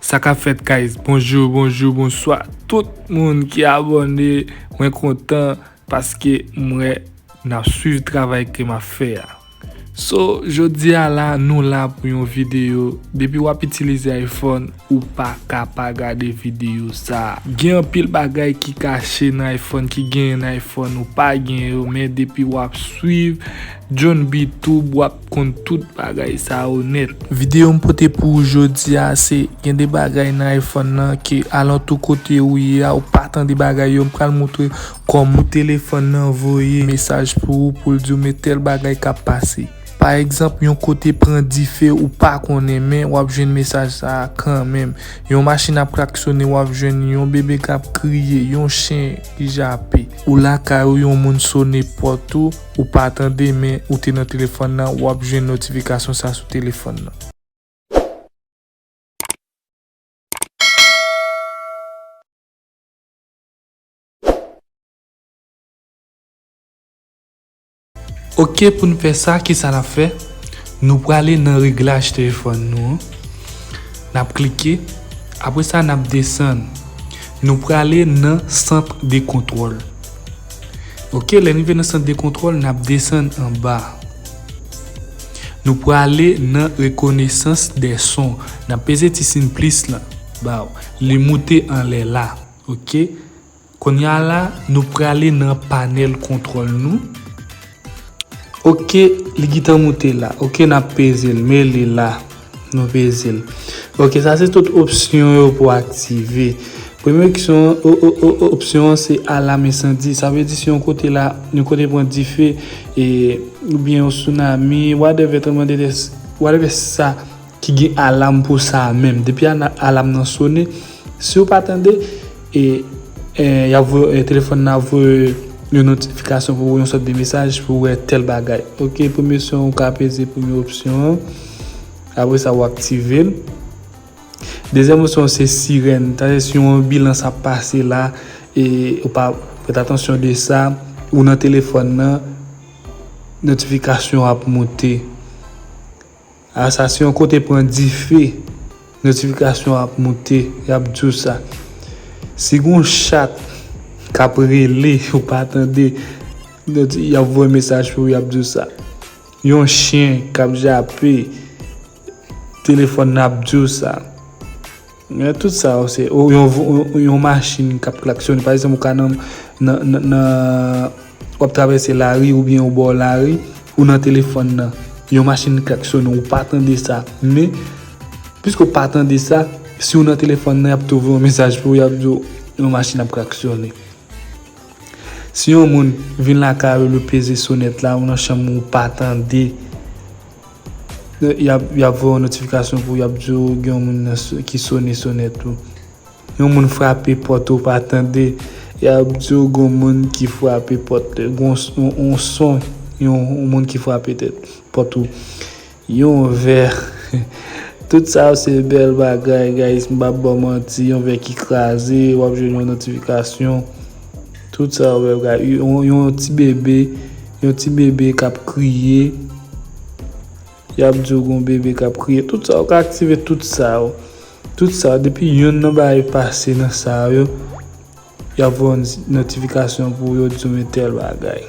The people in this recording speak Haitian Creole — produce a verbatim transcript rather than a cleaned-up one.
Sa k ap fèt, guys? Bonjou, bonjou, bonswa. Tout moun ki abòne, mwen kontan paske m wè n ap swiv travay ke m ap fè a. So, jodi a la, nou la pou yon videyo. Depi w ap itilize iPhone, ou pa ka pa gade videyo sa a. Gen anpil bagay ki kache nan iPhone, ki genyen nan iPhone, ou pa gen yo, men depi w ap swiv John B Tube, w ap konn tout bagay sa yo nèt. Videyo m pote pou ou jodi a, se gen de bagay nan iPhone nan ke alantou kote ou ye a, ou pa tande bagay yo. M pral montre kòman telefòn nan voye mesaj pou ou, pou l di w men tèl bagay k ap pase. Pa egzanp, yon kote pran dife, ou pa konnen, men w ap jwenn mesaj sa a kanmenm. Yon machin ap klaksonnen, w ap jwenn yon bebe k ap kriye, yon chen ki jape. Ou lakay ou, yon moun sonnen pòt ou, ou pa tande, men ou te nan telefòn nan, w ap jwenn notifikasyon sa sou telefòn nan. Ok, pou n fè sa, kisa n ap fè? Nou prale nan reglaj telefòn nou an. N ap klike. Apre sa, n ap desann. Nou prale nan sant de kontwòl. Ok, lè n rive nan sant de kontwòl, n ap desann anba. Nou prale nan rekonesans de son. N ap peze ti siy plis lan. Baw, li moute anlè la. Ok. Kounye a la, nou prale nan panèl kontwòl nou. Ok, li gentan moute la. Ok, n ap peze l, men li la. Nou peze l. Ok, sa se tout opsyon yo pou aktive. Premye opsyon, o, o, o, o, opsyon an se alam ensendi. Sa vle di si yon kote la, yon kote pran dife, e, oubyen yon tsunami, whatever, tranblemanntè, whatever sa ki gen alam pou sa a menm. Depi ana-, alam nan sonnen, si w pa tande, e, e, y ap voye, e, telefòn nan ap voye yon notifikasyon pou ou, yon sòt de mesaj pou w wè tèl bagay. Ok, premye opsyon, ou ka peze premye opsyon an. Apre sa, w aktive l. Dezyèm opsyon se sirèn. Sa vle di si yon anbilans ap pase la, e ou pa fè atansyon de sa, ou nan telefòn nan, notifikasyon ap moute. A sa, si yon kote pran dife, notifikasyon ap moute, y ap di w sa. Si gon chat k ap rele, ou pa tande, noti-, y ap voye mesaj pou ou, y ap di w sa. Yon chen k ap jape, telefòn nan ap di w sa. Men tout sa yo se, ou yon, yon, yon machin k ap klaksonnen. Pa egzanp, ou ka nan, nan, nan, nan, w ap travèse lari oubyen ou bò lari, ou nan telefòn nan. Yon machin klaksonnen, ou pa tande sa. Men, piske ou pa tande sa, si ou nan telefòn nan, y ap tou voye yon mesaj pou ou, y ap di w, yon machin ap klaksonnen. Si yon moun vin lakay ou, li peze sonèt la, ou nan chanm ou, ou pa tande, y ap, y ap voye yon notifikasyon pou w, y ap di w gen yon moun nan so-, ki sonnen sonèt ou. Yon moun frape pòt ou, ou pa tande, y ap di w gen yon moun ki frape pòt, gen yon s-, yon, yon son, yon, yon moun ki frape tèt, pòt ou. Yon vè. Tout sa yo se bèl bagay, guys. M p ap ba w manti. Yon vè ki kraze, w ap jwenn yon notifikasyon. Tout sa yo bèl bagay. Yon, yon ti bebe, yon ti bebe k ap kriye. Y ap di w gon bebe k ap kriye. Tout sa, ou ka aktive tout sa yo. Tout sa, depi youn nan bagay pase nan sa yo, y ap voye yon notifikasyon pou yo di w men tèl bagay.